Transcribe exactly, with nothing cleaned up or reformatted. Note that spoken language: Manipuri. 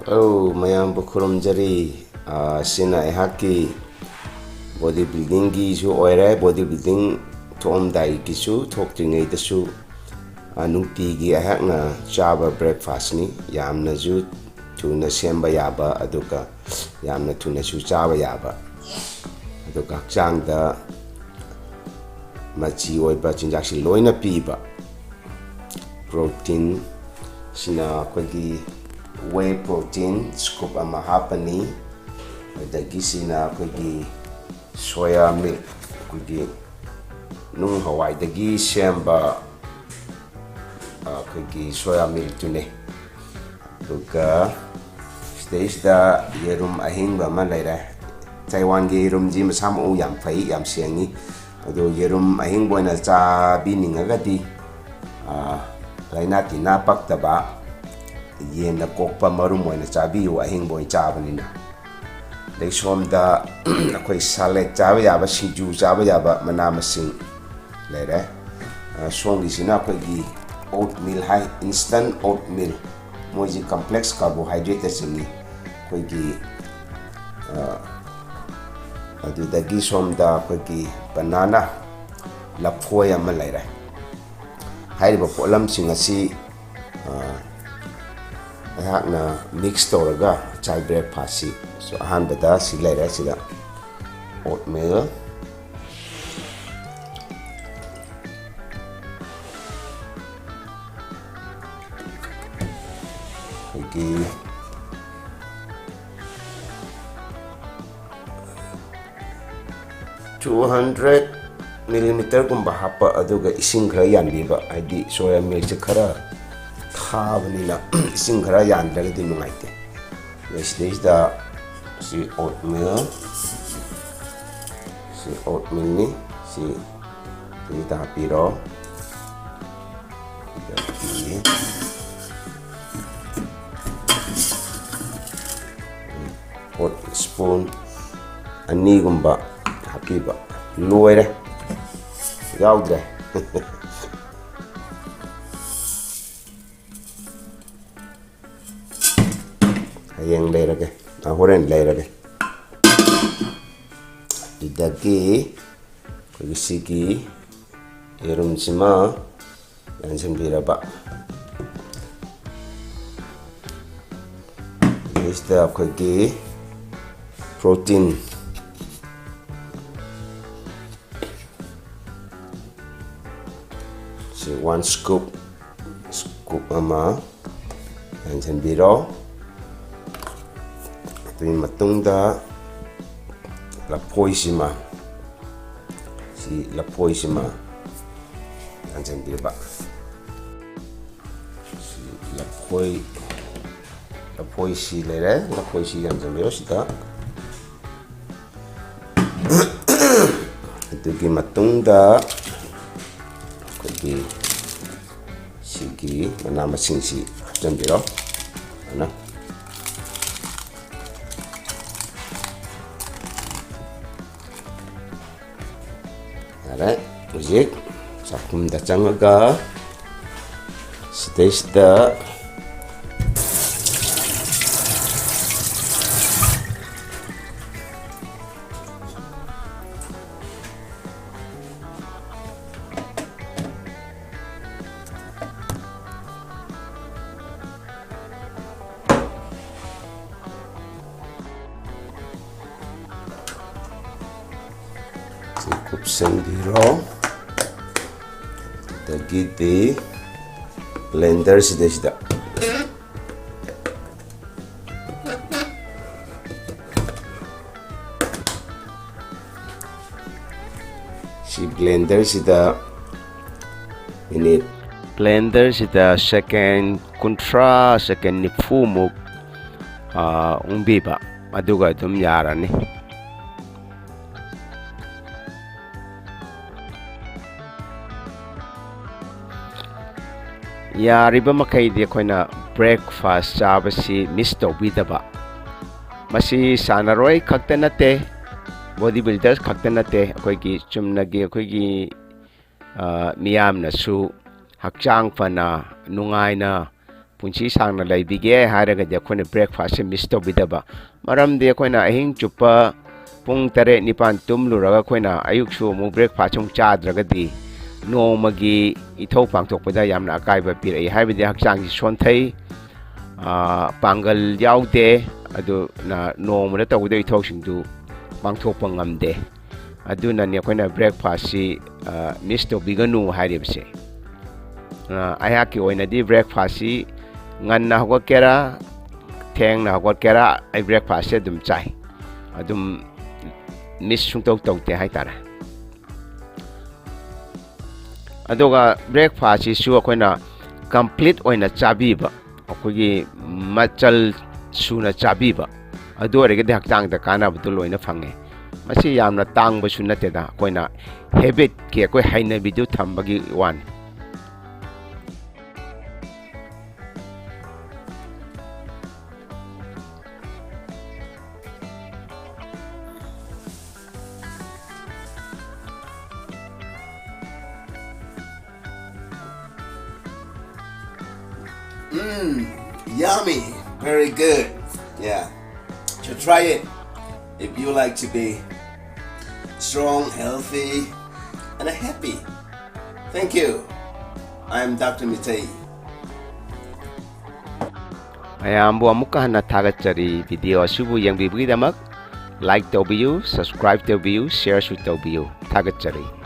ꯑꯧ, ꯃꯌꯥꯝꯕꯨ ꯈꯨꯔꯨꯝꯖꯔꯤ꯫ ꯑꯥ, ꯁꯤꯅ ꯑꯩꯍꯥꯛꯀꯤ body buildingꯒꯤꯁꯨ ꯑꯣꯏꯔꯦ, body building ꯊꯣꯛꯑꯝꯗꯥꯏꯒꯤꯁꯨ, ꯊꯣꯛꯇ꯭ꯔꯤꯉꯩꯗꯁꯨ, ꯑꯥ, ꯅꯨꯡꯇꯤꯒꯤ ꯑꯩꯍꯥꯛꯅ ꯆꯥꯕ breakfastꯅꯤ꯫ ꯌꯥꯝꯅꯁꯨ ꯊꯨꯅ ꯁꯦꯝꯕ ꯌꯥꯕ, ꯑꯗꯨꯒ ꯌꯥꯝꯅ ꯊꯨꯅꯁꯨ ꯆꯥꯕ ꯌꯥꯕ, ꯑꯗꯨꯒ ꯍꯛꯆꯥꯡꯗ ꯃꯆꯤ ꯑꯣꯏꯕ ꯆꯤꯟꯖꯥꯛꯁꯤ ꯂꯣꯏꯅ ꯄꯤꯕ꯫ Protein ꯁꯤꯅ ꯑꯩꯈꯣꯏꯒꯤ whey protein scoop ꯑꯃ ꯍꯥꯞꯄꯅꯤ꯫ ꯑꯗꯒꯤ ꯁꯤꯅ ꯑꯩꯈꯣꯏꯒꯤ soya milk, ꯑꯩꯈꯣꯏꯒꯤ ꯅꯨꯡ ꯍꯋꯥꯏꯗꯒꯤ ꯁꯦꯝꯕ, ꯑꯩꯈꯣꯏꯒꯤ soya milkꯇꯨꯅꯦ꯫ ꯑꯗꯨꯒ ꯁꯤꯗꯩꯁꯤꯗ ꯌꯦꯔꯨꯝ ꯑꯍꯤꯡꯕ ꯑꯃ ꯂꯩꯔꯦ꯫ ꯇꯥꯏꯋꯥꯟꯒꯤ ꯌꯦꯔꯨꯝꯁꯤ ꯃꯁꯥ ꯃꯎ ꯌꯥꯝ ꯐꯩ, ꯌꯥꯝ ꯁꯦꯡꯉꯤ꯫ ꯑꯗꯣ ꯌꯦꯔꯨꯝ ꯑꯍꯤꯡꯕ ꯑꯣꯏꯅ ꯆꯥꯕꯤꯅꯤꯡꯉꯒꯗꯤ, ꯑꯥ, ꯂꯥꯏꯅꯥ ꯇꯤꯟꯅꯥ ꯄꯛꯇꯕ ꯌꯦꯟꯅ ꯀꯣꯛꯄ ꯃꯔꯨꯝ ꯑꯣꯏꯅ ꯆꯥꯕꯤꯌꯨ, ꯑꯍꯤꯡꯕ ꯑꯣꯏꯅ ꯆꯥꯕꯅꯤꯅ꯫ ꯑꯗꯩ ꯁꯣꯝꯗ ꯑꯩꯈꯣꯏ salad ꯆꯥꯕ ꯌꯥꯕ, ꯁꯤꯡꯖꯨ ꯆꯥꯕ ꯌꯥꯕ ꯃꯅꯥ ꯃꯁꯤꯡ ꯂꯩꯔꯦ꯫ ꯑ, ꯁꯣꯝꯒꯤꯁꯤꯅ ꯑꯩꯈꯣꯏꯒꯤ oatmeal ꯍꯥꯏ, instant oatmeal꯫ ꯃꯣꯏꯁꯤ complex carbohydrateꯇ ꯆꯤꯡꯏ꯫ ꯑꯩꯈꯣꯏꯒꯤ, ꯑ, ꯑꯗꯨꯗꯒꯤ ꯁꯣꯝꯗ ꯑꯩꯈꯣꯏꯒꯤ banana, ꯂꯐꯣꯏ ꯑꯃ ꯂꯩꯔꯦ꯫ ꯍꯥꯏꯔꯤꯕ ꯄꯣꯠꯂꯝꯁꯤꯡ ꯑꯁꯤ, ꯑ, ꯑꯩꯍꯥꯛꯅ mix ꯇꯧꯔꯒ ꯆꯥꯏ breakfastꯁꯤ꯫ So, ꯑꯍꯥꯟꯕꯗ ꯁꯤ ꯂꯩꯔꯦ, ꯁꯤꯗ oatmeal, ꯑꯩꯈꯣꯏꯒꯤ two hundred millimeterꯒꯨꯝꯕ ꯍꯥꯞꯄ, ꯑꯗꯨꯒ ꯏꯁꯤꯡ ꯈꯔ ꯌꯥꯟꯕꯤꯕ, ꯍꯥꯏꯗꯤ soya milkꯁꯦ ꯈꯔ ꯊꯥꯕꯅꯤꯅ ꯏꯁꯤꯡ ꯈꯔ ꯌꯥꯟꯗ꯭ꯔꯒꯗꯤ ꯅꯨꯡꯉꯥꯏꯇꯦ꯫ ꯑꯗꯩ ꯁꯤꯗꯩꯁꯤꯗ ꯁꯤ oatmeal, ꯁꯤ oatmealꯅꯤ, ꯁꯤ ꯁꯤꯗ ꯍꯥꯞꯄꯤꯔꯣ꯫ ꯑꯗꯒꯤ hot spoon ꯑꯅꯤꯒꯨꯝꯕ ꯍꯥꯞꯄꯤꯕ꯫ ꯂꯣꯏꯔꯦ, ꯌꯥꯎꯗ꯭ꯔꯦ꯫ ꯍꯌꯦꯡ ꯂꯩꯔꯒꯦ, ꯑ, ꯍꯣꯔꯦꯟ ꯂꯩꯔꯒꯦ꯫ ꯑꯗꯨꯗꯒꯤ ꯑꯩꯈꯣꯏꯒꯤ ꯁꯤꯒꯤ ꯌꯦꯔꯨꯝꯁꯤꯃ ꯌꯥꯟꯁꯤꯟꯕꯤꯔꯕ꯫ ꯁꯤꯗ ꯑꯩꯈꯣꯏꯒꯤ protein ꯁꯤ one scoop, scoop ꯑꯃ ꯌꯥꯟꯁꯤꯟꯕꯤꯔꯣ꯫ ꯑꯗꯨꯒꯤ ꯃꯇꯨꯡꯗ ꯂꯐꯣꯏꯁꯤꯃ, ꯁꯤ ꯂꯐꯣꯏꯁꯤꯃ ꯌꯥꯟꯁꯤꯟꯕꯤꯕ꯫ ꯁꯤ ꯂꯐꯣꯏ, ꯂꯐꯣꯏꯁꯤ ꯂꯩꯔꯦ, ꯂꯐꯣꯏꯁꯤ ꯌꯥꯟꯁꯤꯟꯕꯤꯔꯣ ꯁꯤꯗ꯫ ꯑꯗꯨꯒꯤ ꯃꯇꯨꯡꯗ ꯑꯩꯈꯣꯏꯒꯤ ꯁꯤꯒꯤ ꯃꯅꯥ ꯃꯁꯤꯡꯁꯤ ꯍꯥꯞꯆꯤꯟꯕꯤꯔꯣ꯫ ꯑꯗꯨꯅ ꯌꯥꯔꯦ꯫ ꯍꯧꯖꯤꯛ ꯆꯥꯛꯈꯨꯝꯗ ꯆꯪꯉꯒ ꯁꯤꯗꯩꯁꯤꯗ ꯁꯤ ꯀꯨꯞꯁꯟꯕꯤꯔꯣ꯫ ꯑꯗꯒꯤꯗꯤ blender ꯁꯤꯗꯩꯁꯤꯗ ꯁꯤ blender ꯁꯤꯗ minute, blender ꯁꯤꯗ second ꯀꯨꯟꯊ꯭ꯔꯥ, second ꯅꯤꯐꯨꯃꯨꯛ, ꯑꯥ, ꯎꯪꯕꯤꯕ, ꯑꯗꯨꯒ ꯑꯗꯨꯝ ꯌꯥꯔꯅꯤ꯫ ꯌꯥꯔꯤꯕ ꯃꯈꯩꯗꯤ ꯑꯩꯈꯣꯏꯅ breakfast ꯆꯥꯕꯁꯤ miss ꯇꯧꯕꯤꯗꯕ꯫ ꯃꯁꯤ ꯁꯥꯟꯅꯔꯣꯏ ꯈꯛꯇ ꯅꯠꯇꯦ, body builders ꯈꯛꯇ ꯅꯠꯇꯦ, ꯑꯩꯈꯣꯏꯒꯤ ꯆꯨꯝꯅꯒꯤ ꯑꯩꯈꯣꯏꯒꯤ, ꯑ, ꯃꯤꯌꯥꯝꯅꯁꯨ ꯍꯛꯆꯥꯡ ꯐꯅ, ꯅꯨꯡꯉꯥꯏꯅ, ꯄꯨꯟꯁꯤ ꯁꯥꯡꯅ ꯂꯩꯕꯤꯒꯦ ꯍꯥꯏꯔꯒꯗꯤ ꯑꯩꯈꯣꯏꯅ breakfastꯁꯦ miss ꯇꯧꯕꯤꯗꯕ꯫ ꯃꯔꯝꯗꯤ ꯑꯩꯈꯣꯏꯅ ꯑꯍꯤꯡ ꯆꯨꯞꯄ ꯄꯨꯡ ꯇꯔꯦꯠ ꯅꯤꯄꯥꯟ ꯇꯨꯝꯂꯨꯔꯒ ꯑꯩꯈꯣꯏꯅ ꯑꯌꯨꯛꯁꯨ ꯑꯃꯨꯛ breakfast ꯑꯃꯨꯛ ꯆꯥꯗ꯭ꯔꯒꯗꯤ ꯅꯣꯡꯃꯒꯤ ꯏꯊꯧ ꯄꯥꯡꯊꯣꯛꯄꯗ ꯌꯥꯝꯅ ꯑꯀꯥꯏꯕ ꯄꯤꯔꯛꯏ꯫ ꯍꯥꯏꯕꯗꯤ ꯍꯛꯆꯥꯡꯁꯤ ꯁꯣꯟꯊꯩ, ꯑꯥ, ꯄꯥꯡꯒꯜ ꯌꯥꯎꯗꯦ, ꯑꯗꯨꯅ ꯅꯣꯡꯃꯗ ꯇꯧꯒꯗꯕ ꯏꯊꯧꯁꯤꯡꯗꯨ ꯄꯥꯡꯊꯣꯛꯄ ꯉꯝꯗꯦ꯫ ꯑꯗꯨꯅꯅꯤ ꯑꯩꯈꯣꯏꯅ breakfastꯁꯤ, ꯑꯥ, miss ꯇꯧꯕꯤꯒꯅꯨ ꯍꯥꯏꯔꯤꯕꯁꯦ꯫ ꯑꯥ, ꯑꯩꯍꯥꯛꯀꯤ ꯑꯣꯏꯅꯗꯤ breakfastꯁꯤ ꯉꯟꯅ ꯍꯧꯒꯠꯀꯦꯔꯥ, ꯊꯦꯡꯅ ꯍꯧꯒꯠꯀꯦꯔꯥ, ꯑꯩ breakfastꯁꯦ ꯑꯗꯨꯝ ꯆꯥꯏ꯫ ꯑꯗꯨꯝ miss ꯁꯨꯡꯇꯧ ꯇꯧꯗꯦ ꯍꯥꯏꯇꯥꯔꯦ꯫ ꯑꯗꯨꯒ breakfastꯁꯤꯁꯨ ꯑꯩꯈꯣꯏꯅ complete ꯑꯣꯏꯅ ꯆꯥꯕꯤꯕ, ꯑꯩꯈꯣꯏꯒꯤ ꯃꯆꯜ ꯁꯨꯅ ꯆꯥꯕꯤꯕ, ꯑꯗꯨ ꯑꯣꯏꯔꯒꯗꯤ ꯍꯛꯆꯥꯡꯗ ꯀꯥꯟꯅꯕꯗꯨ ꯂꯣꯏꯅ ꯐꯪꯉꯦ꯫ ꯃꯁꯤ ꯌꯥꯝꯅ ꯇꯥꯡꯕꯁꯨ ꯅꯠꯇꯦꯗ, ꯑꯩꯈꯣꯏꯅ habitꯀꯤ, ꯑꯩꯈꯣꯏ ꯍꯩꯅꯕꯤꯗꯨ ꯊꯝꯕꯒꯤ ꯋꯥꯅꯤ꯫ Mmm, yummy, very good. Yeah, you try it if you like to be strong, healthy, and happy. Thank you. I am Doctor Mitei. ꯃꯌꯥꯝꯕꯨ ꯑꯃꯨꯛꯀ ꯍꯟꯅ ꯊꯥꯒꯠꯆꯔꯤ, video ꯑꯁꯤꯕꯨ ꯌꯦꯡꯕꯤꯕꯒꯤꯗꯃꯛ꯫ Like ꯇꯧꯕꯤꯌꯨ, subscribe ꯇꯧꯕꯤꯌꯨ, shareꯁꯨ ꯇꯧꯕꯤꯌꯨ꯫ ꯊꯥꯒꯠꯆꯔꯤ꯫